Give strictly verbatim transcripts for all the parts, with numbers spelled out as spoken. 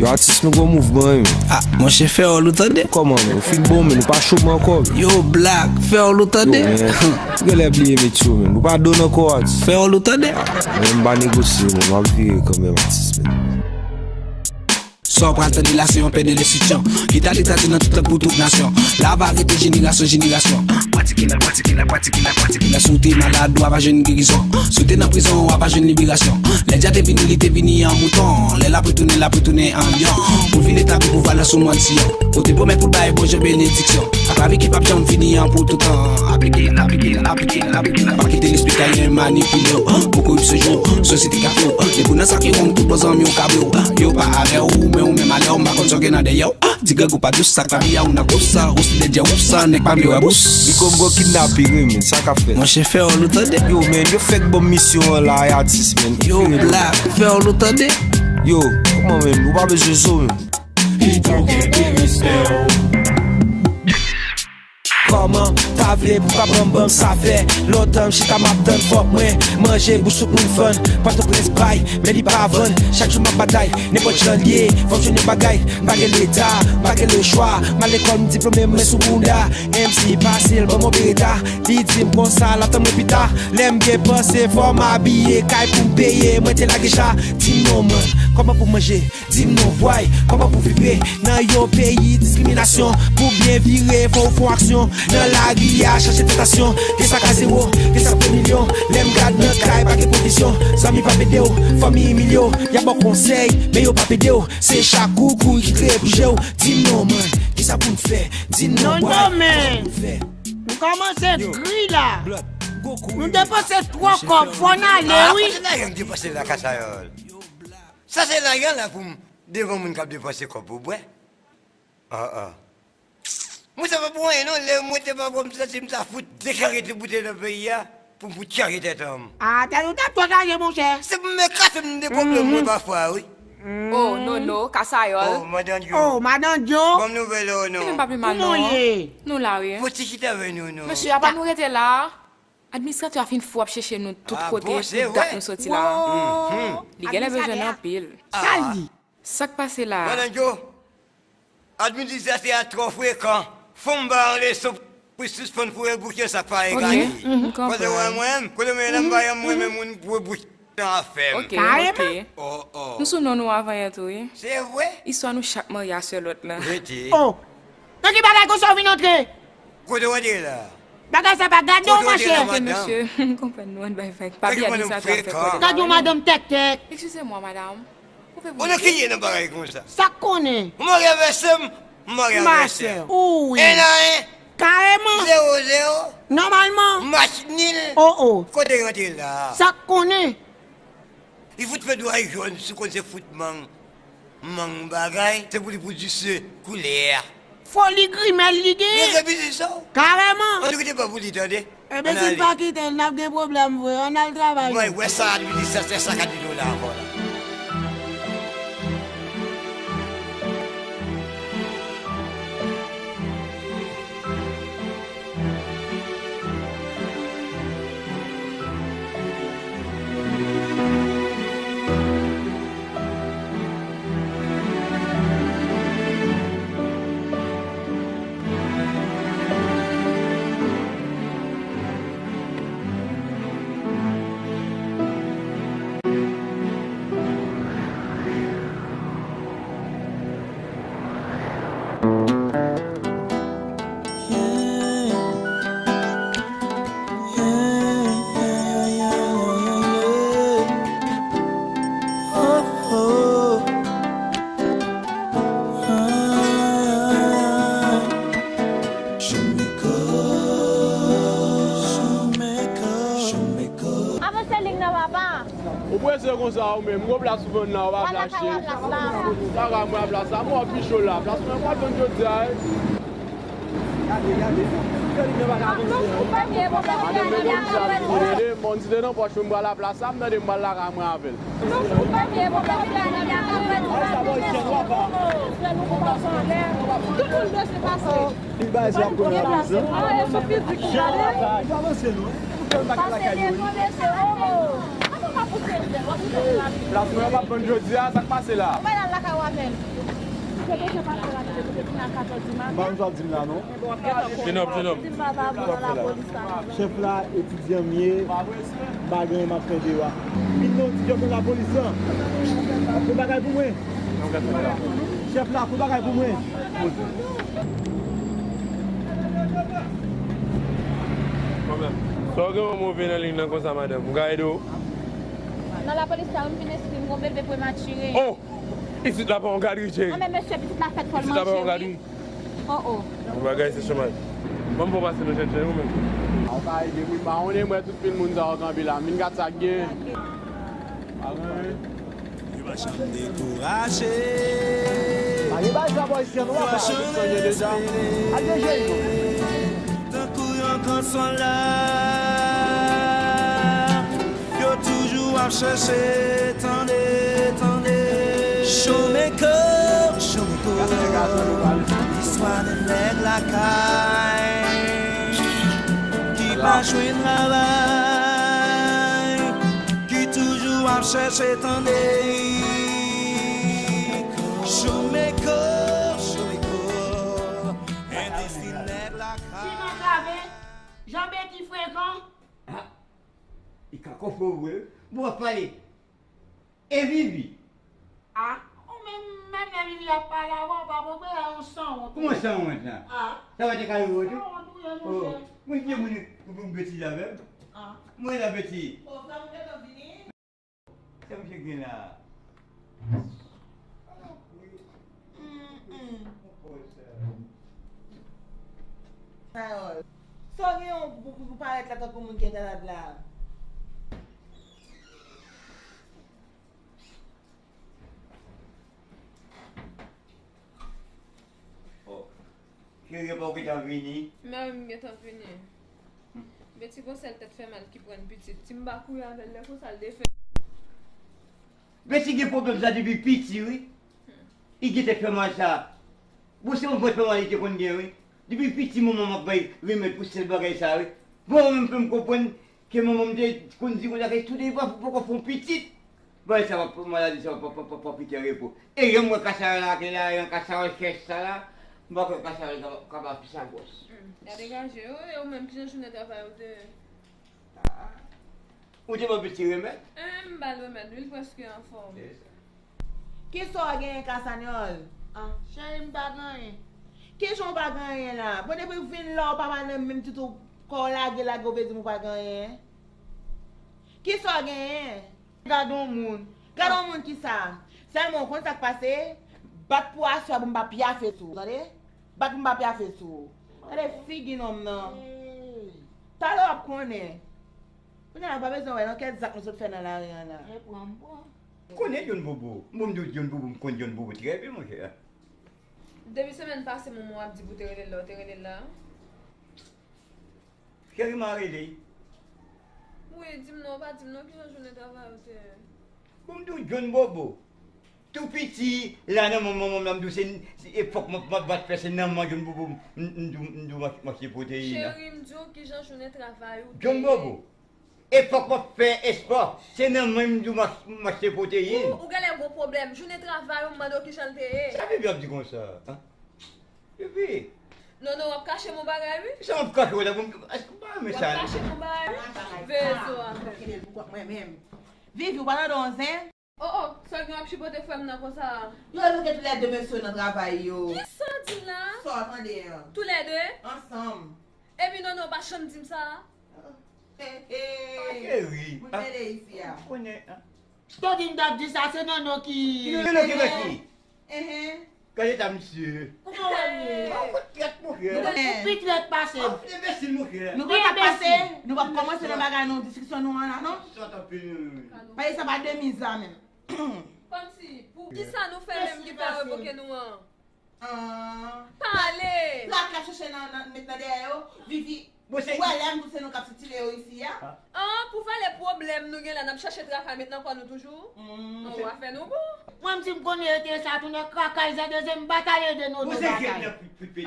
Atis, nou gon mouvman, wi, men. Ah, monchè, fè òl ou tande. Kòman, men? Ou fin bon, men ou pa cho m ankò, men. Yo, Black, fè òl ou tande. Yo, men, ou genlè bliye metye w, men. Ou pa don ankò, atis. Fè òl ou tande. Ah, men m pa negosye, men m ap vire kanmenm, atis, men. Sa w pral tande la, se yon pè de lenstriksyon. Ki ta li ta di nan tout lang pou tout nasyon. La va rete jenerasyon, jenerasyon. Pratike la, pratike la, pratike la, pratike la. Si w te malad, w ap pa jwenn gerizon. Si w te nan prizon, w ap pa jwenn liberasyon. Lè dja te vini, li te vini an mouton. Lè l ap retounen, l ap retounen an lyon. Pou l vin etabli pouvwa l sou mòn Siyon. Kote pwomès pou l bay Bondye benediksyon. Aplike ki p ap janm fini an pou toutan. Aplike l, aplike l, aplike l, aplike l. Pa kite lespri Kayen manipile w. Pou koripsyon jwe w, sosyete ka fè w. Depi w nan sa ki wrong, tout bon zanmi w ka bre w. Yo pa avè w, men ou menm alè w, m pa konn sa w gen nan dèyè w. Di grangou pa dous, sa k pa byen ou nan kous sa, ou si dèdye ou sa, nèg pa vle wè bous. Li gon gwo kidnaping, wi, men, sa k ap fèt? Monchè, fè òl ou tande. Yo, men, yo fèk ban m misyon an la, e atis, men. Yo, Black, fè òl ou tande. Yo, kòman, men, ou pa bezwen zo, men. Pito gen de respè w. Kòman, pa vle pou pa ban m, ban m sa fè. Lontan m chita m ap tann, fòk mwen manje, bouch tout moun fann. Pòtoprens bay, men li pa vann. Chak jou m ap batay, nenpòt jan l ye, fòk jwenn yon bagay. M pa gen leta, m pa gen lechwa. M al lekòl, m diplome, men sou bounda. M C pase l, ban m yon bereta. Li di m konsa, l ap tann mwen pita. Lè m gen panse, fò m abiye, kay pou m peye, mwen te lage cha. Di m non, man, kòman pou manje? Di m non, bway, kòman pou vibre? Nan yon peyi diskriminasyon, pou byen vire, fò w fè aksyon. Nan lari a, chache tantasyon. Gen sa k a zewo, gen sa k fè milyon. Lè m gad nan kay, pa gen pwovizyon. Zanmi p ap ede w, fanmi imilye w. Y ap ba w konsèy, men yo p ap ede w. Se chak ou kouri ki kreye pou je w. Di m non, man, kisa pou n fè? Di m non, bway, kisa pou n fè? Nou kòmanse gri la. Nou depanse twò kòb, fò n ale, wi. Kote lajan m depanse la, Kasayòl? Sa se lajan la pou m devan moun k ap depanse kòb pou bwè? Ah, ah. Mwen, sa pa pou anyen, non. Lè mwen te pa bwè, m santi m ta fout deklare tout boutèy nan peyi a pou m fout chanje tèt an m. Ah, tèt ou t ap twò chaje, monchè. Se pou m kase m de pwoblèm mwen pafwa, wi. Oh, Nono, Kasayòl. Oh, Madan Djo. Oh, Madan Djo. Ban m nouvèl ou, non. Kouman w ye? Nou la, wi. Fò ti chita avè nou, non. Mesye, apa nou rete la? Administratè a fin fou ap chèche nou tout kote, tout dat nou soti la. Li genlè bezwen n anpil. Sa l di? Sa k pase la a? Madan Djo, administratè a twò frekan. Fò m ba w leson pou sispann foure bouch nan sa k pa egale. Kote w wè mwen menm? Kote w wè m la? M pa janm renmen moun foure bouch nan afè m. Ok, ok. Nou sou non nou avan yè tou, wi. Se vre? Istwa nou chak marye a sè lòt la. Rete. Oh! Nan ki bagay konsa w vin antre? Kote w antre la? Bagay sa pa gade w, monchè. Kote w antre la, madanm? Mesye, m konprann nou, ann bay vag. Pa bliye administratè a fè kòlè. Gade yon madanm tèktèk. Eskize mwa, madanm. Ou fè... Ou nan ki ye nan bagay konsa? Sa k konnen? Ou marye avè sè m, m marye avè sè w. Ou wi. En a en. Kareman. Zewo zewo. Nòmalman. Match nil. Oh, oh. Kote w antre la? Sa k konnen? Li fout fè dway jòn, si w konn se fout mang, mang bagay, se pou li pou di se koulè a. Foli grimèl li genyen. Rete biznis sa w. Kareman. Ann kite pa pou li tande. Enben, si l pa kite l, n ap gen pwoblèm vre. Ann al travay nou. Mwen wè sa administratè sa ka di nou la ankò la. Avanse lig nan, papa. Ou prese konsa ou menm, gwo plas ou vann la, ou pa vle achte. Lakay mwen a plas la, mwen pi cho la. Plas mwen pa vann jodi a, wi. Gade, gade. Gade, menm si a vin tande, m di te nan pòch mwen, m pral la plas la, m tande m pral lakay mwen avè l. Tout moun bezwen pase. Pase devan mesye, oh. Plas mwen an p ap vann jodi a, sa k pase la? Avè m. Mwen bezwen pase la, depi kounye a katòz di maten. M pa konn sa w ap di m la, non. Jenòm, jenòm. Di m papa, bon, nan lapolis la. Chèf la, etidyan m ye, m pa gen anyen m ap fè deyò a. Vin non, ti jòf nan lapolis lan. Fè bagay pou mwen. Chèf la, fè bagay pou mwen. Sa w gen yon move nan liy nan konsa, madanm? M ka ede w? Nan lapolis la, wi, m vin enskri, m gon bebe prematire. Oh! Isit la pa yon gadri, cheri. Anben mesye, pitit la fèt fò l manje, wi. Isit la pa yon gadri. Oh, oh. Yon bagay se chomaj. Ban m fè w pase nou chèche ou menm. A, w ka ede m wi, m pa konnen, m wè tout pil moun sa yo kanpe la, m vin gad sa k gen. Pa gen anyen. Yo pa janm dekouraje. Pa gen bagay sa bò isi an, nou pa fè sa. Al deje yo. Tankou yon gran sòlda. Yo toujou ap chèche, tande, tande. Showmaker, Showmaker. Istwa de nèg lakay ki pa jwenn travay, ki toujou ap chèche, tande. Showmaker, Showmaker. Endistri nèg lakay. Siman Kave, Jan Beki frekan. Ah, li ka konprann vre. Bon, w ap pale. E Vivi? Ah, ou menm, menm lè Vivi ap pale avè w, pa konprann, yon sanwont. Kòman sanwont la? Ah. Sa pa te ka rive w tou? Sanwont ou ye, monchè. Oh, mwen ki moun pou, pou m betize avè m? Ah. Mwen la betize. Oh, sa m gentan vini. Sa misye gen la? Mm, mm. Carole, sa w gen yon pou, pou, pou parèt la tankou moun ki entalad la? Oh. Cheri, epa w gentan vini? Mè wi, m gentan vini. Beti gon sèl tèt fè mal ki pran pitit. Si m pa kouri avè l lè konsa, l defè. Beti gen pwoblèm sa depi piti, wi. Li gen tèt fè mal sa. Bon, se yon vant fè mal li te konn gen, wi. Depi piti, manman m ap bay remèd pou sèl bagay sa, wi. Bon, mwen menm, fè m konprann ke manman m te konn di konsa ke tou de fwa pou poko fè yon pitit. Bagay sa pa, maladi sa pa, pa, pa, pa kite repo. E jan m wè kasaròl la, ke la, yon kasaròl chèch sa la, m pa kwè kasaròl ka, ka ba fi sa gwòs. Hmm, gade gaje yo, e ou menm, kijan jounen travay ou te ye? Ah. Ou te ban pitit remèd? Eh, m ba l remèd, wi, l prèske anfòm. Se sa. Kisa w genyen, Kasanyòl? Ah, cheri, m pa gen anyen. Kijan w pa gen anyen la? Bon, depi w vin la, w pa pale menm ditou, kò w lage, lage, w vle di m ou pa gen anyen? Kisa w genyen? Gade yon moun. Gade yon moun kisa? Sèlman w konn sa k pase? Bat pou aswè pou m pa pyafe sou ou, tande? Bat pou m pa pyafe sou ou. Gade figi nonm nan. Talè w ap konnen. Kounye a, w pa bezwen wè nan kèt zak nou sot fè nan lari an la. E pran m pran. M konnen John Bobo. Bon, m di w John Bobo, m konn John Bobo trè byen, monchè. Depi semèn pase, manman w ap di pou w te rele l la, w te rele l la? Cheri, m a rele. Wi, di m non, w pa di m non, kijan jounen travay ou te ye? Bon, m di w, John Bobo. Tou piti, la nan manman, manman m, m di w se, se, e fòk m ap, m ap bat fè, se nan manman John Bobo, m, m, m di w, m di w m ach-, m achte pwoteyin nan. Cheri, m di w kijan jounen travay ou te ye. John Bobo. E fòk m ap fè espò. Se nan men m di w m ach-, m achte pwoteyin. Ou, ou genlè gon pwoblèm. Jounen travay ou, m mande w kijan l te ye. Sa Vivi ap di konsa, an? Vivi. Non, non, w ap kache m yon bagay, wi. Sa m ap kache w la, bon, èske w pa renmen sa? W ap kache m yon bagay, wi. Veye zo a. Vivi, ou pa tande yon zen? Oh, oh, sa w gen w ap chipote frè m nan konsa? Yo, yo gen toulède mesye nan travay yo. Kisa w di m la? Sa w tande an? Toulède? Ansanm. Epi non, non, w pa janm di m sa. He, he. Ah, cheri. Moun mele isi a. Konnen, an? Sa w di m t ap di sa, se Nono ki. Nono ki fè ki? Enhen. Gade ta misye. Kòman w wè m ye? Ou pi trèt, monchè. Nou pi trèt pase m. Ou pi enbesil, monchè. Nou pa t ap pase, nou p ap kòmanse nan bagay nou, diskisyon nou an la, non? Sòt anpil, wi, wi. Paske sa pa demi zam menm. Kòmsi, pou kisa nou fè menm ki fè revoke nou an? Ah. Pale! Plak la chèche nan, nan, met nan dèyè yo. Vivi, ou wè lè m di w se nou k ap sitire yo isi a? Ah, pou vale pwoblèm nou gen la, n ap chèche travay met nan kò nou toujou? An, w a fè nou bon. Mwen, m di m konnen yo te sa, tounen kaka, zèdezè, m pa t ale ede nou nan batay.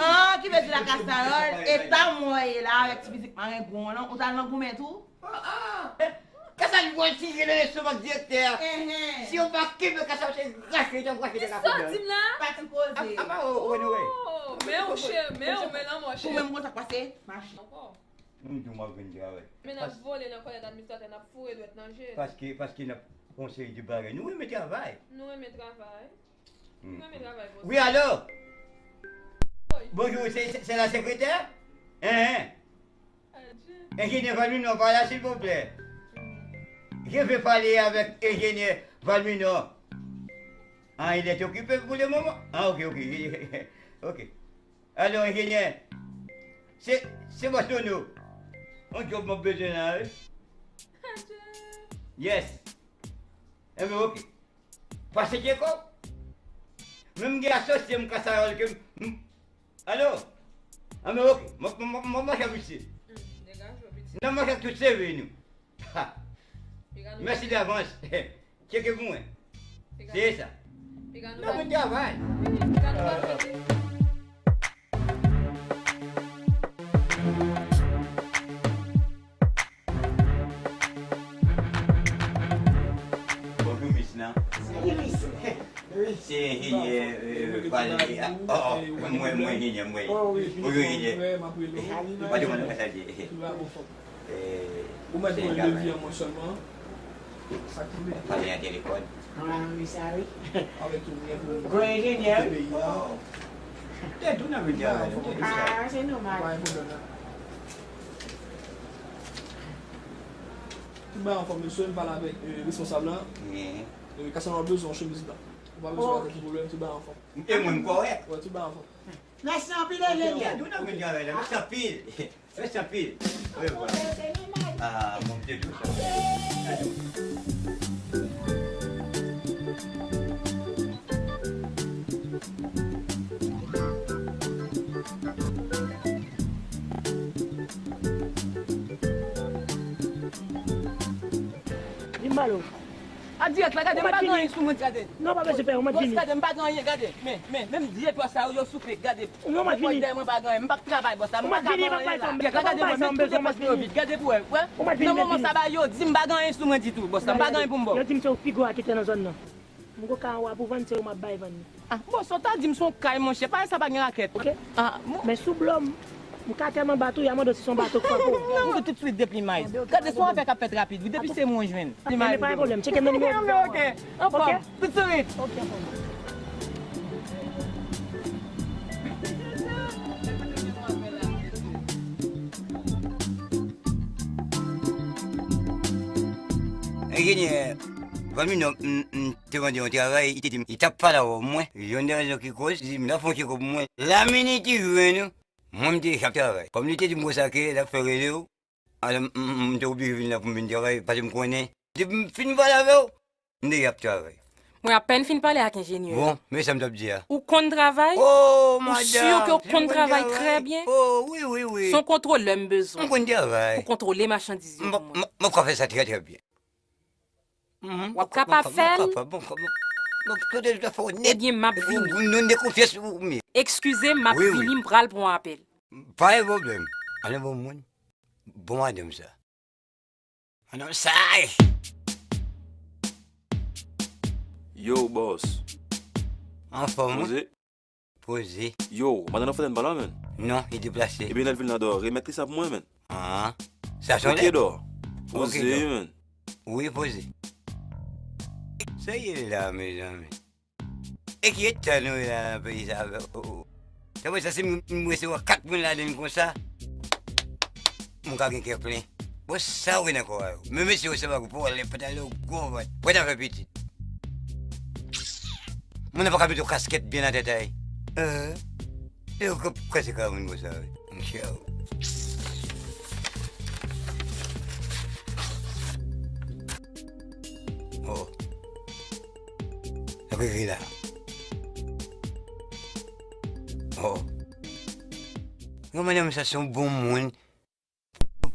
Ah, ki vle di la Kasayòl, eta mwen ye la, avèk ti fizik marengwen w lan, ou t al nan goumen tou? Ah, ah. Kasa Al wè si gen nan lestomak direktè a. Enhen. Si yo pa kenbe kasa yo, se rache, yo rache de la. Sa w di m la? Pa ti koze. Apa, o, o, anyway. Oh, men w cheri, men w, men lanmò cheri. Ou menm konn sa k pase? Mache. Ankò. M di w m ap vin travay. Men n ap vole nan kòlèj administratè, n ap foure dwèt nan je l. Paske, paske n ap fè yon seri de bagay. Nou renmen travay. Nou renmen travay. Nou renmen travay konsa. Wi, alo? Wi. Bonjou, se, se, se la sekretè? Enhen. Enjenyè Valmino pa la, silvouplè? Je veux parler avec enjenyè Valmino. Ah, il est occupé pour le moment? Ah, ok, ok. Ok. Alo, enjenyè. Se, se bòs Nono. Yon djòb mwen bezwen la, wi. Yes. Enben, ok. Pase Djeko. Men m gen asosye m Kasayòl ke m, m, alo? Enben, ok. M, m, m, m, m mache ak misye. Nan mache ak tout seve nou. Ha. Mèsi davans. Tcheke pou mwen. Se sa. N ap vin travay. Bonjou, mis lan. Salut, Miss. Wi. Se enjenyè, euh, Valery. Ah, oh, oh, mwen, mwen enjenyè, mwen. Oh, wi. Bonjou, enjenyè. Salut, pa demande pa sa. Ou mèt voye devi an mwen sèlman. Sa ki vle. Pale an telefòn. Ah, wi, sa wi. Avèk tou byen pou gwo enjenyè, wi. Peyi a. Tèt ou nan medya, tèt ou sa. Ah, se nòmal. Pa gen pwoblèm la. Tout bagay anfòm, mesye, m pale avèk, euh, responsab la. Wi. Wi, Casanova bezwen yon chemiz blan. Ou pa bezwen anyen, tout pwoblèm, tout bagay anfòm. E mwen m kòrèk. Wi, tout bagay anfòm. Mèsi anpil, enjenyè. Tèt ou nan medya, mèsi anpil. Mèsi anpil. Wi, wi. Ah, bon, m te di w sa. Di m ba l ou. A dirèk la, gade, m pa gen anyen sou mwen, gade. Non, pa bezwen pè, ou mèt vini. Bòs, gade, m pa gen anyen, gade. Men, men, menm dye twa sa yo, yo soupe, gade. Non, mwen vini. Mwen pa gen anyen, m p ap travay, bòs la, m pa ka gen anyen la. Gade, mwen met tout depans mwen yo vid, gade pou wè, wè. Nan moman sa ba yo di m pa gen anyen sou mwen ditou, bòs la, m pa gen anyen pou m ba w. Yo di m se ou pi gwo raketè nan zòn nan. M gwo kay anwa pou vann, se ou m ap bay vann li. Ah, bòs, ou ta di m se yon kay, monchè, pa sa pa gen rakèt. Ok. Ah, bon. Men sou blo m, m ka tèlman bat ou, y a mande w si se yon bato k frape w. Non, m di w tout swit depi may. Gade, se yon afè k ap fèt rapid, wi, depi se mwen jwenn. Men pa gen pwoblèm, tcheke m nan nimewo. Ok, ok. Anfòm. Tout swit. Ok, anfòm. Enjenyè Valmino, m, m te mande yon travay, li te di m, li t ap pale avè w, mwen. Youn nan rezon ki koz, li di m, l ap fè yon tchekòp pou mwen. La minit li jwenn ou, mwen, m te deja ap travay. Kòm li te di m konsa ke l ap fè rele w, alò, m, m, m te oblije vin la pou m vin travay, paske m konnen, depi m fin pale avè w, m deja ap travay. Mwen apèn fin pale ak enjenyè a. Bon, men sa m t ap di a. Ou konn travay? Oh, madanm, si m konn travay. Ou si ke w konn travay trè byen? Oh, wi, wi, wi. Se yon kontwolè m bezwen. M konn travay. Pou kontwole machandiz yo pou mwen. M, m, m ap ka fè sa trè, trè byen. Mhm. W ap kapab fè l? M kapab, m kapab, m kapab. Ebyen, m ap vini. Ou, ou, nou de konfyans ou, men. Eskize m, m ap vini, m pral pran apèl. Pa gen pwoblèm. Ann bon moun. Bon madanm sa. Ann sa. Yo, bòs. Anfòm, wi. Poze. Poze. Yo, madanm nan fè tèt bal la, menn. Non, li deplase. Ebyen, lè l vin la, dò, remèt li sa pou mwen, menn. Ah, sa se yon lèt? Ok, dò. Poze, menn. Wi, poze. Sa ye la, mezanmi? E ki eta nou ye la nan peyi sa, o, o. Sa vle di si m, m resevwa kat moun ladan l konsa, m ka gen kè plen. Bon, sa w gen nan kò a yo? Men mesye yo se pa gwo pwòlèm, pantalon yo gwo vant. Pran afè pitit. Moun nan pa ka mete yon kaskèt byen nan tèt a li. Hein? E yo k ap kraze kay moun konsa, wi. Monchè. Oh. Sa k rive la? Oh. Yon madanm sa se yon bon moun.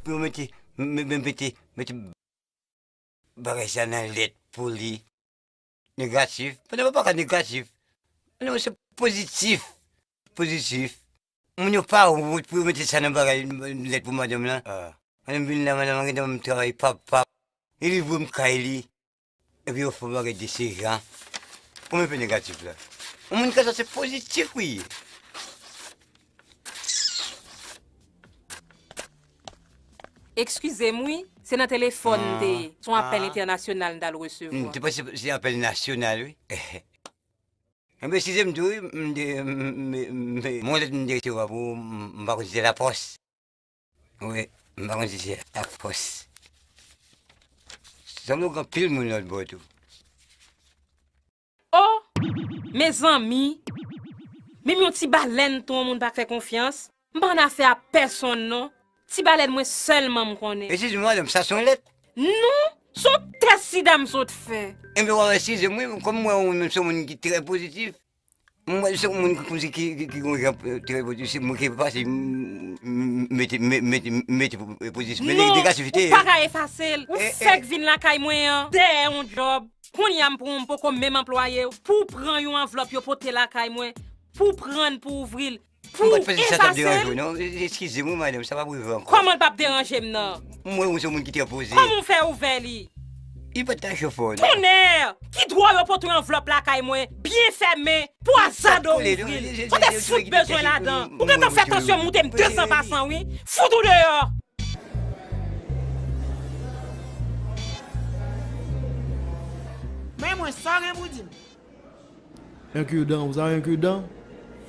Pou yo mete, me-, me-, mete, mete bagay sa nan lèt pou li. Negatif. Pandan pa ka negatif. Non, se pozitif. Pozitif. Moun yo pa wont pou yo mete sa nan bagay, lèt pou madanm lan. Ah. Madanm vin la, madanm gentan ban m travay, pap, pap. E li voye m kay li. Epi yo fè yon bagay de se jan. Ou menm pe negatif la. Yon moun ki ka sanse pozitif wi. Eskize m wi, se nan telefòn m te ye. Se yon apèl entènasyonal m t al resevwa. M te panse se apèl nasyonal wi. Enben, eskize m tou wi, m te, m, m, m, m, yon lèt m te resevwa pou ou, m, m pa konn si se lapòs. Wi, m pa konn si se lapòs. Sanble w gen anpil moun lòt bò tou. O! Mezanmi! Menm yon ti balèn tou yon moun pa k fè konfyans. M pa annafè a pèsonn non. Ti balèn mwen sèlman m konnen. Eskize m madanm, sa se yon lèt? Non, se yon tès sida m sot fè. Enben w a wè eskize m wi, kòm m wè ou menm se yon moun ki trè pozitif, m wè se yon moun ki kòmsi ki ki ki gon jan trè pozitif, se mwen ki efase m mete mete mete pozitif men negativite. Non, ou pa ka efase l. Ou fèk vin lakay mwen an dèyè yon djòb. Kounye a m pran w m poko menm anplwaye w. Pou w pran yon anvlòp yo pote lakay mwen, pou w pran l pou w ouvri l, pou w efase l. M pa t panse sa t ap deranje w non. Eskize m wi madanm, sa p ap rive ankò. Kòman l p ap deranje m nan? M wè ou se yon moun ki trè poze. Kòman w fè ouvè li? Li pa t ka cho fò non. Tonnè! Ki dwa yo pote yon anvlòp lakay mwen, byen fèmen, pou azade w ouvri l? Kote fout bezwen ladan? Ou gentan fè tansyon moute m de san pa san wi. Fout ou deyò! Men mwen, sa w gen pou w di m? Un cure-dent, vous avez un cure-dent?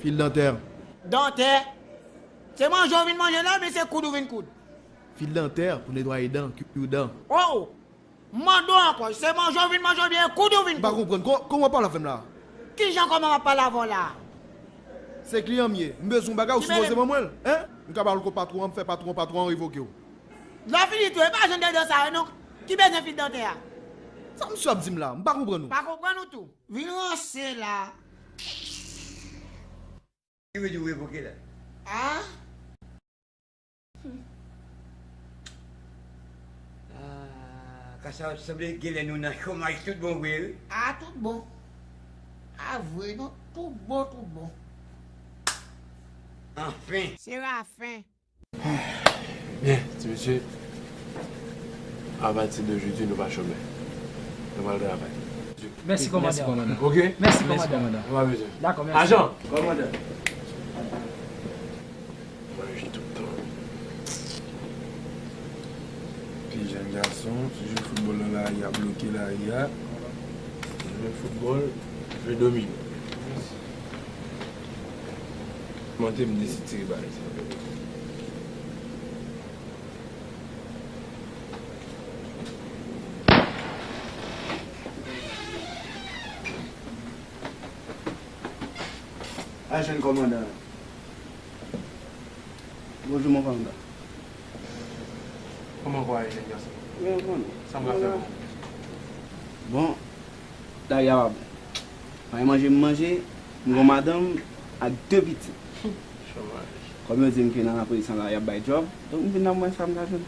Fil dantè. Dantè? Se manje w vin manje la oubyen se koud ou vin koud? Fil dantè pou netwaye dan, cure-dent. Oh! M mande w ankò, se manje w vin manje oubyen koud ou vin koud? M pa konprann. Kòman w ap pale avè m la a? Kijan kòman m ap pale avè w la a? Se kliyan m ye. M bezwen yon bagay, ou sipoze ban mwen l. Hein? M ka ba w l kot patwon an, m fè patwon an, patwon an revoke w. Lè w fini tou, e pa jan de dan sa yo non. Ki bezwen fil dantè a? Sa misye ap di m la a? M pa konprann ou. Pa konprann ou tou. Vin ranse la. Ki vle di w revoke la? A? Ah, ka sa sanble genlè nou nan chomaj tout bon vre wi. A tout bon. A vre non, tout bon, tout bon. Anfen. Se rafen. Byen, ti mesye, apati de jodi nou pa chomè. Nou pral travay. Mèsi kòmandan. Oke? Mèsi kòmandan. Nou pa bezwen. Dakò, mèsi. Ajan! Kòmandan. Manje tout tan. Pi jèn gason, ti jwe foutbòl nan lari a, bloke lari a. Jwe foutbòl, jwe domino. Mante m desitire bagay sa. Al jwenn kòmandan an. Bonjou mon kòmandan. Kòman kò a ye jèn gason? Mwen konn. Sa m ka fè pou ou? Bon, lari a pa bon. Pa gen manje m manje, m gon madanm ak de pitit. Chomaj. Kòm yo di m ke nan lapolis an la y ap bay djòb, donk m vin la m wè sa m ka jwenn.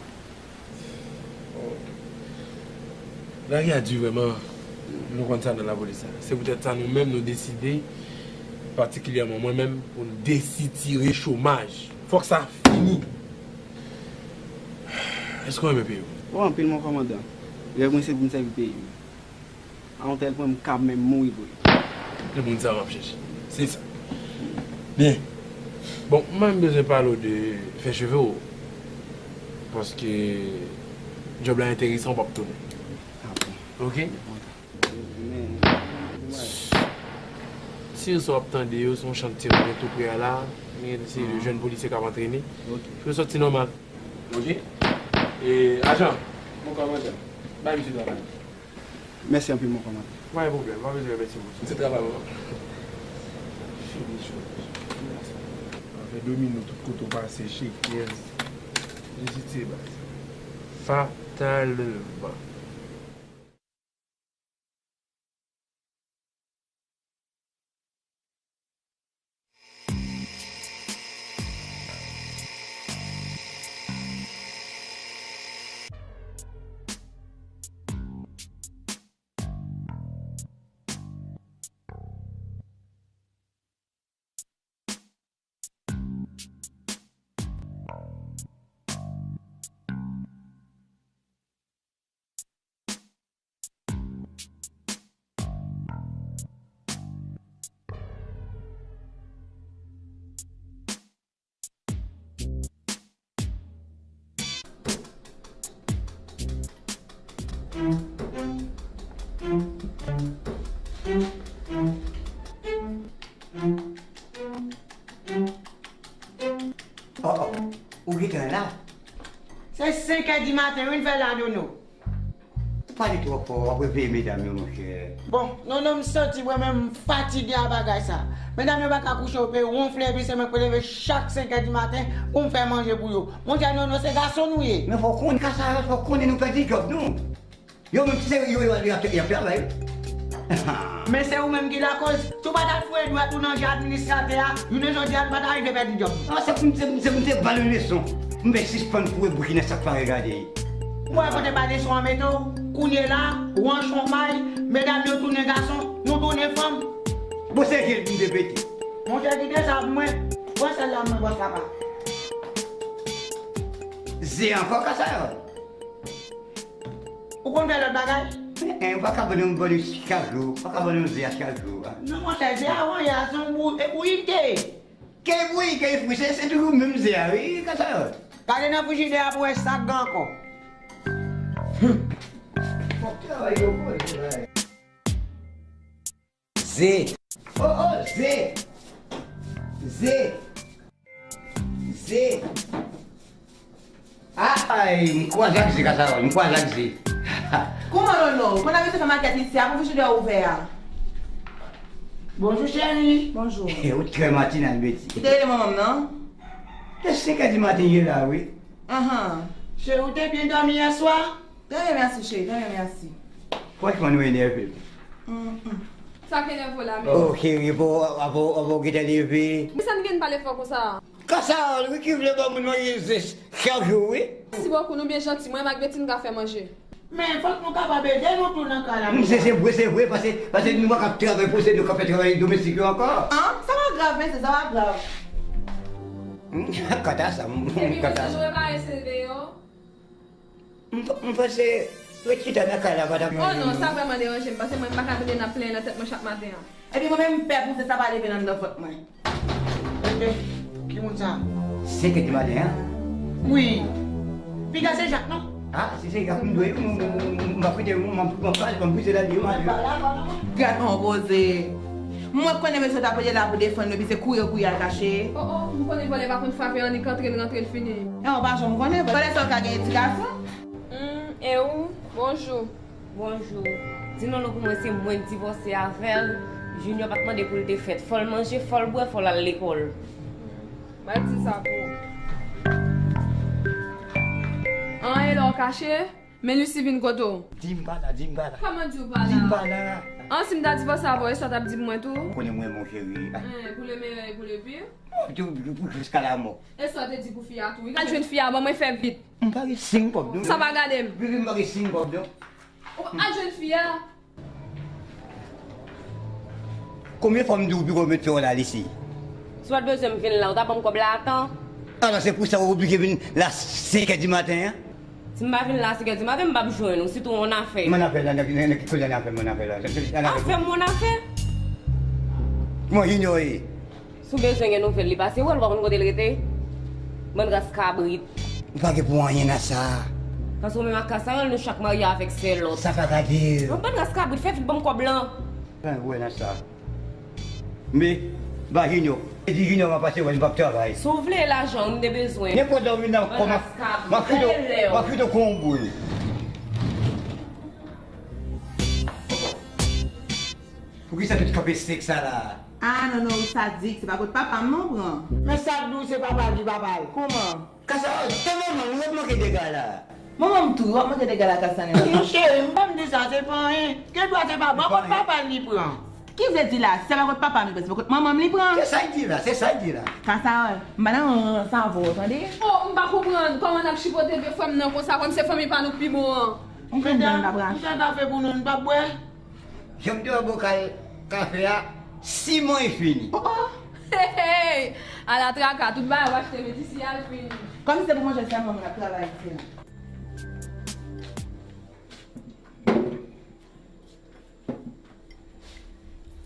Lari a di vrèman, nou konn sa nan lapolis la. Se poutèt sa nou menm nou deside, patikilyèman mwen menm, pou n desitire chomaj. Fòk sa fini. Èske w renmen peyi w? O, anpil mon kòmandan. Rèv mwen se pou m sèvi peyi m. A yon tèl pwen m kab menm mouri pou li. Se moun sa m ap chèche. Se sa. Byen. Bon, mwen menm bezwen pale w de fè cheve w. Paske djòb la enteresan, w p ap tounen. Oke? Tir sa w ap tande yo, se yon chantye mwen gen tou pre a la. Gen yon seri de jèn polisye k ap antrene. Fè yo sòti nòmal. Oke? E, ajan, bay misye travay. Mèsi anpil mon kòmandan. Pa gen pwoblèm, pa bezwen remèsye moun. Se travay ou an. Fini cho. Afè domino tout kote w pase, chekèz. Jezi ti baz. Fatalman. Oh, oh, ou gentan la? Se senk è di maten, wi, n fè la, Nono. Ou pale twò fò, w ap reveye medam yo, monchè. Bon, Nono, m santi mwen menm m fatige a bagay sa. Medam yo pa ka kouche, yo pe wonfle, epi se mwen k pou leve chak senk è di maten pou m fè manje pou yo. Monchè Nono, se gason nou ye. Men fò w konnen, Kasayòl, fò w konnen nou pèdi djòb nou. Yo menm se yo, yo, y ap, y ap travay. Men se ou menm ki lakoz. Si w pa t al foure dwèt ou nan je administratè a, jounen jodi a, nou pa t arive pèdi djòb. Non, se pou m, se pou m, se pou m te ba l yon leson. M fè sispann foure bouch nan sa k pa regade. Ou wè kote ba leson an mete w? Kounye la, ou an chonmay, medam yo tounen gason, nou tounen fanm. Bon, se je l pou m te pete. Monchè, kite sa pou mwen. Pran sèl la pou mwen, bòs papa. Ze ankò, Kasayòl? Ou konn fè lòt bagay? En, en, ou pa ka ban nou, ban nou chak jou. Ou pa ka ban nou ze a chak jou, a. Non, monchè, ze a, wi, a se yon bou-, e bouyi l te ye. Ke bouyi, ke fri, se, se toujou menm ze a, wi, Kasayòl. Gade nan frijidè a pou wè sa k gen ankò. Fòk travay yo bon, travay. Ze. Oh, oh, ze. Ze. Ze. Ay, m kwaze ak ze, Kasayòl, m kwaze ak ze. Kouman, Nono? Ou konn abitye fè makèt isi a, pou frijidè a ouvè a. Bonjou, cheri. Bonjou. Ou trè matinal, Betty. Ou te rele manman m, non? Se senk è di maten ye la, wi. Anhan. Cheri, ou te byen dòmi yè swa? Trè byen, mèsi, cheri, trè byen, mèsi. Franchman, nou enève m. Mm, mm. Sa k enève w la menm? Oh, cheri, bon, avan, avan w gentan leve. Men sa n gen pale fò konsa? Kasayòl, wi, ki vle ban moun manje ze chak jou, wi. Mèsi bokou, nou byen janti. Mwen menm ak Betty n ka fè manje. Men fòk nou kapab ede nou tou nan kay la. Se, se vre, se vre, paske, paske nou pa kab travay pou se nou k ap fè travay domestik yo ankò. An, sa pa grav, mesye, sa pa grav. Kanta sa, m, kanta sa. Epi mesye, nou repare se deyò. M, m panse ret chita nan kay la pa t ap... Oh non, sa vrèman deranje m, paske mwen m pa ka tande n ap plenyen nan tèt mwen chak maten an. Epi mwen menm m pè pou se sa pa leve nan anndan vant mwen. Enben, ki moun sa? Senk è di maten an? Wi. Piga se Jak, non? Ah, si se Jak m dwe, m, m, m, m ap kite, m, m, m ap pale, m ap brize lali, m ale. Gad on koze. Mwen konnen mesye t ap rele la pou defann yo, epi se kouri yo kouri al kache. Oh, oh, m konnen vòlè pa konn frape annik antre l rantre l fini. E w pa janm konnen, vòlè sa yo ka gen edikasyon. Hmm, e ou? Bonjou. Bonjou. Di Nono pou mwen se mwen k divòse avè l. Junior pa t mande pou l te fèt. Fò l manje, fò l bwè, fò l al lekòl. M al di sa pou ou. An, e lè w kache? Men Lucie vin kote w. Di m pa la, di m pa la. Kòman di w pa la? Di m pa la. An, si m ta divòse avè w, e sa w t ap di pou mwen tou? Ou konnen mwen, mon cheri. Hein, pour le meilleur et pour le pire. Ou te, ou, ou, jiska lamò. E sa w te di pou fi a tou? Al jwenn fi a, ban mwen fè vit. M pa gen senk kòb, non. Sa pa gade m. Bebe, m pa gen senk kòb, non. Ou al jwenn fi a. Konbyen fwa m di w piko met fè w la, Lisi? Si w pa t bezwen m vin la, ou ta ban m kòb la a tan? Alò, se pou sa w oblije vin la senk è di maten an? Si m pa vin la senk è di maten, m p ap jwenn ou, sitou yon afè. Mon afè la, nan, nan, nan ki kote yon afè, mon afè la? Afè m, mon afè. Kòman Junior ye? Si w bezwen gen nouvèl li, pase wè l, ou pa konn kote l rete? Bann ras kabrit. Ou pa gen pou anyen nan sa. Paske ou menm ak Kasayòl, nou chak marye avèk sèl lòt. Sa pa ka di. Yon bann ras kabrit, fè vit ban m kòb lan. Anyen pou wè nan sa. Men, ba Junior. E di Junior m ap pase wè l, m p ap travay. Si w vle lajan, ou m te bezwen. Nenpòt lè w vin nan kò m ap, m ap kite w, m ap kite w kon yon boul. Poukisa tout kanpe sèk sa la? Ah, non, non, ou sadik, se pa kot papa m non pran. Men sa k di w se papa l ki papa l. Kòman? Kasa, tande manman, nou ret manke dega la. Manman m tou, w ap manke dega la, Kasa, non? Non, cheri, m pa m di sa, se pa anyen. Gen dwa se pa, pa kot papa l li pran. Ki vle di la, si se pa kot papa m li pran, se pa kot manman m li pran? Se sa l di la, se sa l di la. Kasa, m pa nan rans avè w, tande? Oh, m pa konprann kòman n ap chipote de frè m nan konsa, kòm se fanmi pa nou k pi bon an. Ou konn dan n ap rache. Sa ka fè pou nou, n p ap bwè? Jan m te wè bokal kafe a, siman e fini. Oh, oh. Hey, hey! Ala traka, tout bagay w achte met isi a, l fini. Kòm se pou manje sèlman moun ap travay isi a.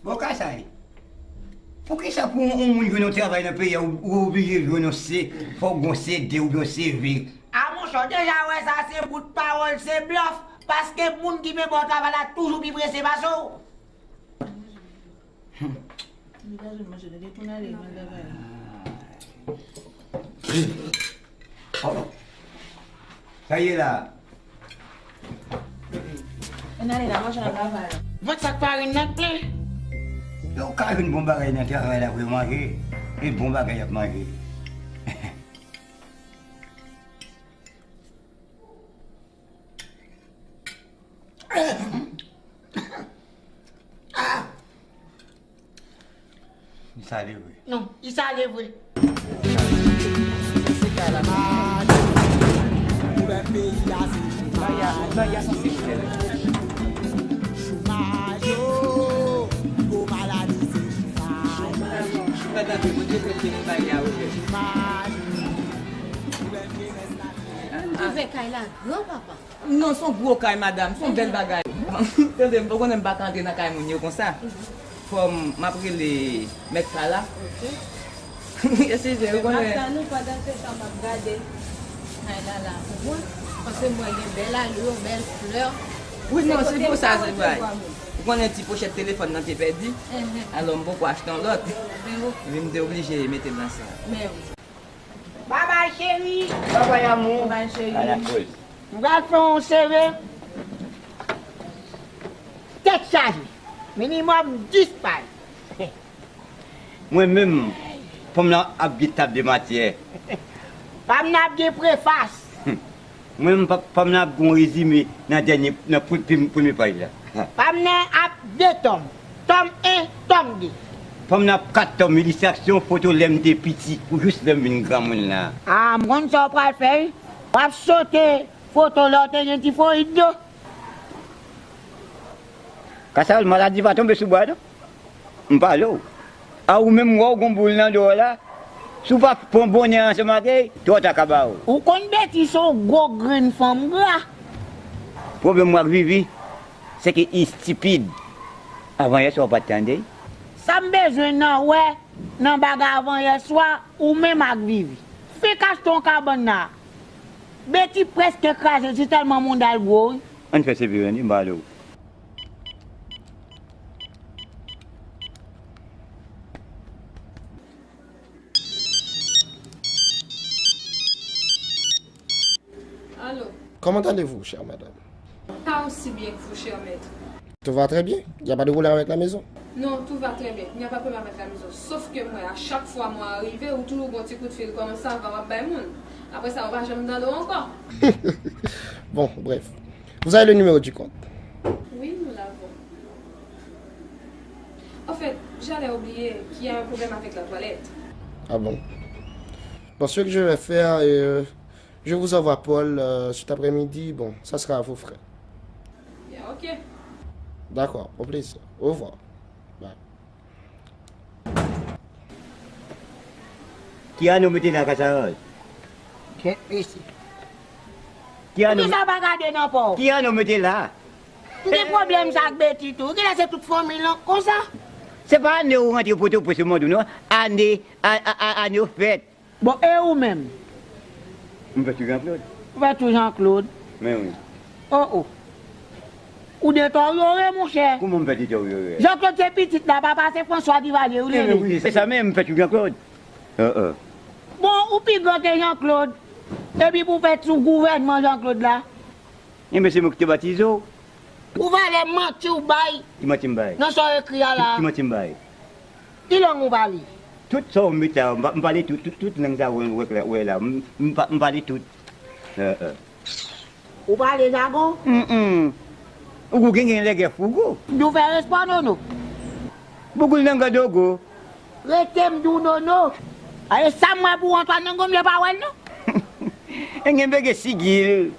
Bon, Kasay, poukisa pou yon moun jwenn yon travay nan peyi a, ou, ou oblije jwenn yon C, fòk gon C de oubyen yon C V? A monchè, w deja wè sa se bout pawòl, se blòf. Paske moun ki pi bò travay la toujou pi prese pase w. Oh, sa ye la? Ann ale la, manje nan travay. Vant sak farin nan k plen. Yo ka jwenn bon bagay nan travay la pou yo manje. E bon bagay y ap manje. Li sale vre. Non, li sale vre. Chomaj, yo, gwo maladi se chomaj. Chomaj, chomaj. Ouvè kay la gran, papa. Non, se yon gwo kay, madanm, se yon bèl bagay. Tande, m pa konnen m pa ka antre nan kay moun yo konsa. Fò m, m ap rele mèt kay la. Eskize, ou konnen. Ap tann ou pandan se tan m ap gade kay la la pou mwen. Paske m wè gen bèl alò, bèl flè. Wi, non, se pou sa, se vre. Ou konnen ti pochèt telefòn nan te pèdi. Alò, m poko achte yon lòt. Epi m te oblije mete l nan sa. Babay cheri. Babay amou. Babay cheri. M pral fè yon sere. Tèt chaje. Minimòm dis paj. Mwen menm, fanm nan ap gen tab de matyè. Fanm nan ap gen prefas. Mwen menm, fanm nan ap gen yon rezime nan dènye, nan pre-, premye paj la. Fanm nan ap de tòm. Tòm en, tòm de. Fanm nan ap kat tòm, ilistraksyon, foto lè m te piti, pou jis lè m vin granmoun la. A, m konn sa w pral fè, wi. W ap sote foto lè w te gen tifoyid do. Kasal, maladi pa tonbe sou bwa, non. M pale w. A ou menm, m wè w gon boul nan do w la. Si w pa pran bonè ansanm ak li, twò ta ka ba w. Ou konn Beti se yon gwo grenn fanm gra. Pwoblèm mwen ak Vivi, se ke li estipid. Avan yè swa w pa t tande. Sa m bezwen nan wè nan bagay avan yè swa, ou menm ak Vivi. Fenk achte yon kabann la. Beti prèske kraze, se tèlman mouda l gwo, wi. Ann fè sevire, ann, m pale w. Allô? Comment allez-vous, chère madame? Pas aussi bien que vous, cher maître. Tout va très bien. Il n'y a pas de problème avec la maison? Non, tout va très bien. Il n'y a pas de problème avec la maison. Sauf que moi, à chaque fois, moi, arrivé, ou toujours bon petit coup de fil comme ça, va, va, bay moun. Après ça, ou va jamais dans l'eau encore. Bon, bref. Vous avez le numéro du compte? Oui, nous l'avons. En fait, j'allais oublier qu'il y a un problème avec la toilette. Ah bon? Bon, ce que je vais faire, euh, je vous envoie Paul, euh, cet après-midi. Bon, ça sera à vos frais. Bien, ok. D'accord, au plaisir. Au revoir. Bye. Ki ane w mete la, Kasaròl? Kèt mesye. Ki ane w Poukisa w pa gade nan pa w? Ki ane w mete la? M gen pwoblèm sa ak Beti tou. Genlè se tout fanmi l konsa. Se pa ane w rantre Pòtoprens yo mande w non. Ane, a, a, a, ane w fèt. Bon, e ou menm? M fèt sou Jean Claude. Ou fèt sou Jean Claude? Men wi. Oh, oh. Ou deteryore, monchè. Kouman m fè deteryore? Jean Claude se pitit la, papa se François Duvalier, ou rele. Wi, se sa menm, m fèt sou Jean Claude. Bon, ou pi gran ke Jean Claude. Epi pou w fèt sou gouvènman Jean Claude la. Enben, se mwen ki te batize w. Ou valè manti w bay. Ki manti m bay? Nan sa w ekri a la. Ki, ki manti m bay? Ki lang ou pale? Tout sa w met la, m pa-, m pale tout, tout, tout lang sa w wè, wè, wè la. M, m pa-, m pale tout. Eh, eh. Ou pale jagon? Mm, mm. Ou gen, gen lègè fougou. Di w fè respè, Nono. Bougoul nan grandogo. Rete m di w Nono. A, e sa m wè pou Antoine nan gonm, yo pa wè l non. E gen bege sigil.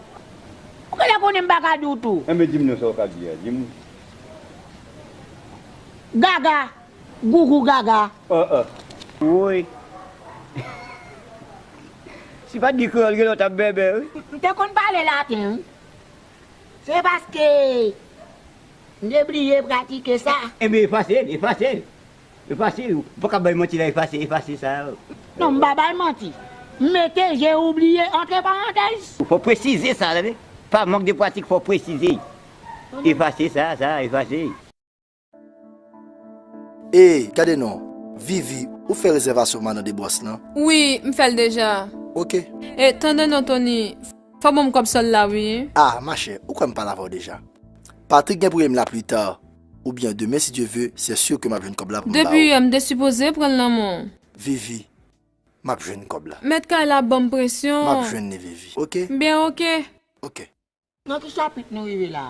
Ou genlè konnen m pa ka di w tou. Enben, di m non, sa w ka di a, di m. Gaga. Gougou gaga. Ah, ah. Woy. Si pa t gen kreyòl, genlè w t ap bèbè, wi. M te konn pale laten, wi. Se paske m te bliye pratike sa. Enben, efase l, efase l. Efase l. Ou pa ka bay manti la, efase, efase sa yo. Non, m pa bay manti. M mete j'ai oublié entre parenthèses. Ou fò presize sa, tande. Pa mank de pratik, fò w presize. Efase sa, sa, efase. E, gade non, Vivi, ou fè rezèvasyon madan de bwòs lan? Wi, m fè l deja. Oke. E, tande non, Tony, fò ban m kòb sòl la, wi. A, machè, ou kwè m pale avè w deja? Patrick gen pou ye m la pli ta, oubyen demen, si Dye ve, se si ke m ap jwenn kòb la pou m ba ou. Depi yè, m te sipoze pran l nan men w. Vivi, m ap jwenn kòb la. Mèt kay la ap ban m presyon. M ap jwenn li, Vivi. Oke? Byen, oke. Oke. Nan ki chapit nou rive la?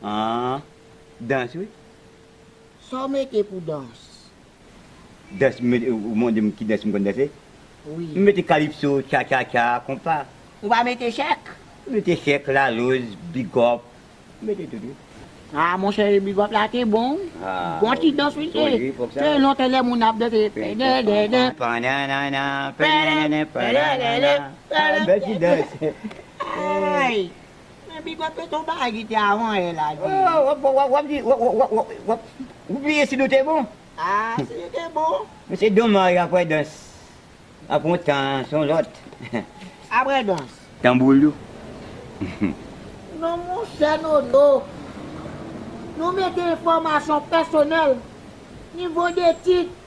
Ah, dans, wi. Sa w mete pou dans? Dans, m mete, ou mande m ki dans m konn danse? Wi. M mete kalipso, tcha, tcha, tcha, konpa. Ou pa mete chèk? M mete chèk, laloz, bigòp. M mete tout, wi. Ah, monchè, bigòp la te bon. Ah, bon ti dans, wi, te. Sonje epòk sa. Te lontan lè moun ap danse. Pèdèdèdè. Pananana, pèdèdèdè, pananana. Bèl ti dans. Ay! Men bigòp yo te yon bagay ki te avan yè la, di. Oh, w ap, w ap, w ap di, w ap, w ap, w ap, w ap, w ap, ou bliye si nou te bon? Ah, si nou te bon. Men se domaj, apre dans, apre yon tan, se yon lòt. Apre dans. Tanbou lou. Non, monchè Nono. Nou mete enfòmasyon pèsonèl, nivo de tit.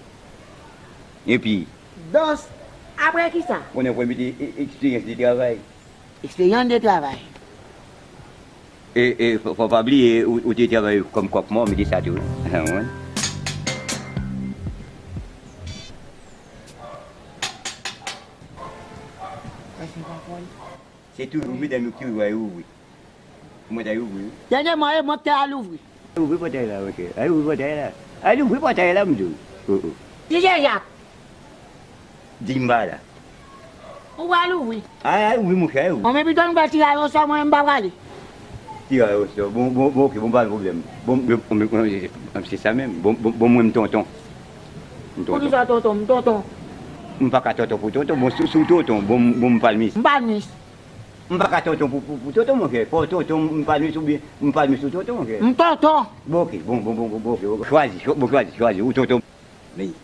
Epi? Dans. Apre kisa? Konnen pou mete e-, eksperyans de travay. Eksperyans de travay. E, e, fò, fò pa bliye, ou, ou te travay kòm kòk mò, mete sa tou, wi. Ou konprann? Se toujou medam yo ki rive ouvri. Mwen ta ouvri, wi. Dènyèman, e mwen ki te al ouvri. Ouvri pòtay la, monchè. Al ouvri pòtay la. Al ouvri pòtay la, m di w. Oh, oh. Ti Jejak. Di m pa la. Ou pral ouvri. Al, al ouvri, monchè, al ouvri. Bon, men pito nou fè tiraj osò, mwen menm m pa prale. Tiraj osò. Bon, bon, bon, oke, bon, pa gen pwoblèm. Bon, bon, bon, bon, se sa menm. Bon, bon, bon, mwen, m tonton. M tonton. Poukisa tonton? M tonton. M pa ka tonton pou tonton. Bon, si, si w tonton, bon, bon, m palmis. M palmis. M pa ka tonton pou, pou, pou tonton, monchè. Fò tonton, m palmis oubyen m palmis ou tonton, monchè. M tonton. Bon, oke. Bon, bon, bon, bon, bon, oke, oke. Chwazi, chwa-, bon, chwazi, chwazi. Ou tonton. Men.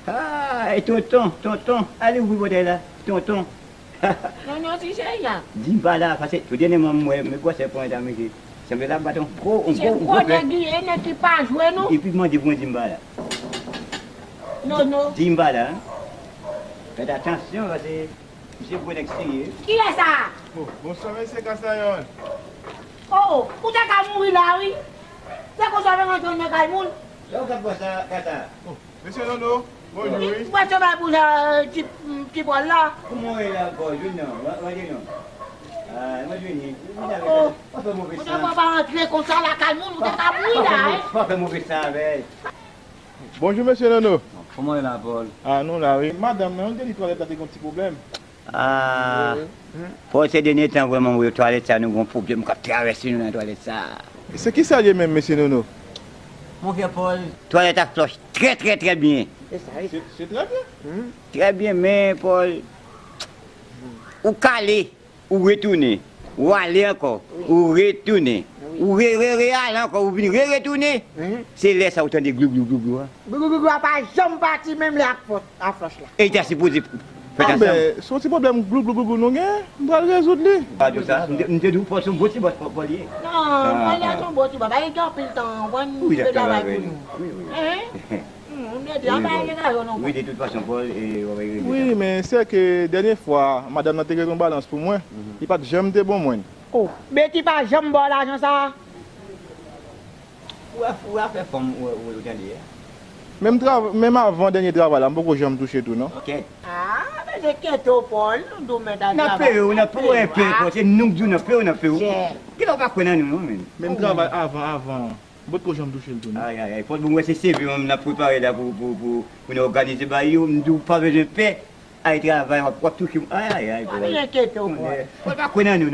Ah, e tonton, tonton. Ale ouvri pòtay la. Tonton. Non, non, ti Jejak. Di m pa la, paske tout dènyèman m wè, men gwosè pran ta, mesye. Sanble l ap bat yon gwo, yon gwo, yon gwo nèg li ye, nèg ki pa jwe, non. Epi mande pou mwen di m pa la. Non, non. Di m pa la, hein. Fèt atansyon, paske misye gwo nèg serye. Kiyès sa? Oh, bonswa, mesye Kasayon. Oh, oh, ou te ka mouri la, wi. Se konsa w rantre nan kay moun. Lè w ka pran sa, Kasa. Oh, mesye Nono, bonjou, wi. Ou pa choma pou sa, ti, ti Pòl la. Kòman w ye la, Pòl? Jwenn non, w, w di non. Ah, mwen jwenn li. Vin avèk. Oh. W ap fè move san. Ou te ka pa rantre konsa lakay moun, ou te ka mouri la, hein. W ap fè move san avè l. Bonjou, mesye Nono. Kòman w ye la, Pòl? Ah, nou la, wi. Madanm nan, li te di twalèt la te gen yon ti pwoblèm. Ah, Pòl, se dènye tan, vrèman, wi, twalèt sa, nou gen yon pwoblèm k ap travèse nou nan twalèt sa. Se kisa l ye menm, mesye Nono? Monchè Pòl, twalèt ap flòch trè, trè, trè byen. Se sa, wi. Se, se trè byen. Trè byen, men, Pòl, ou k ale. Ou retounen, ou ale ankò, ou retounen, ou re, re, re ale ankò, ou vin re, retounen. Se lè sa ou tande glou, glou, glou, glou a. Glou, glou, glou, glou a pa janm pati, menm lè ak fò-, ak flòch la. E li ta sipoze fèt ansanm. Anben, se yon ti pwoblèm glou, glou, glou, glou nou gen, m pral rezoud li. Pa di w sa, m te, m te di w Pòl se yon bon ti bòs, Pòl, Pòl ye. Non, Pòl la se yon bon ti bòs, pa gen anpil tan, konprann, li travay pou nou. Wi, wi. Wi, wi. Wi, de tout fason, Pòl, e, w ap regle sa. Wi, men se ke dènye fwa, madanm nan te ret yon balans pou mwen, li pa t janm te bon mwen. Oh, Betty pa janm ba w lajan sa a? Ou a, ou a fè fanm, ou, ou, ou tande a. Menm trav-, menm avan dènye travay la, m poko janm touche tou, non. Kèt. Ah, men se kèt ou, Pòl, nou di w mèt al travay. N ap peye w, n ap peye w, peye w, se nou k di w n ap peye w, n ap peye w. Kilè w pa kwè nan nou, non, menm. Menm travay avan, avan. M potko janm touche l tou, non. Ay, ay, ay, Pòl, bon, m wè se C V menm n ap prepare la pou, pou, pou, pou nou òganize bagay yo. M di w pa bezwen pè, al travay, w ap, w ap touche. Ay, ay, ay, Pòl. Pa vin enkyete w, Pòl. Pòl pa kwè nan nou,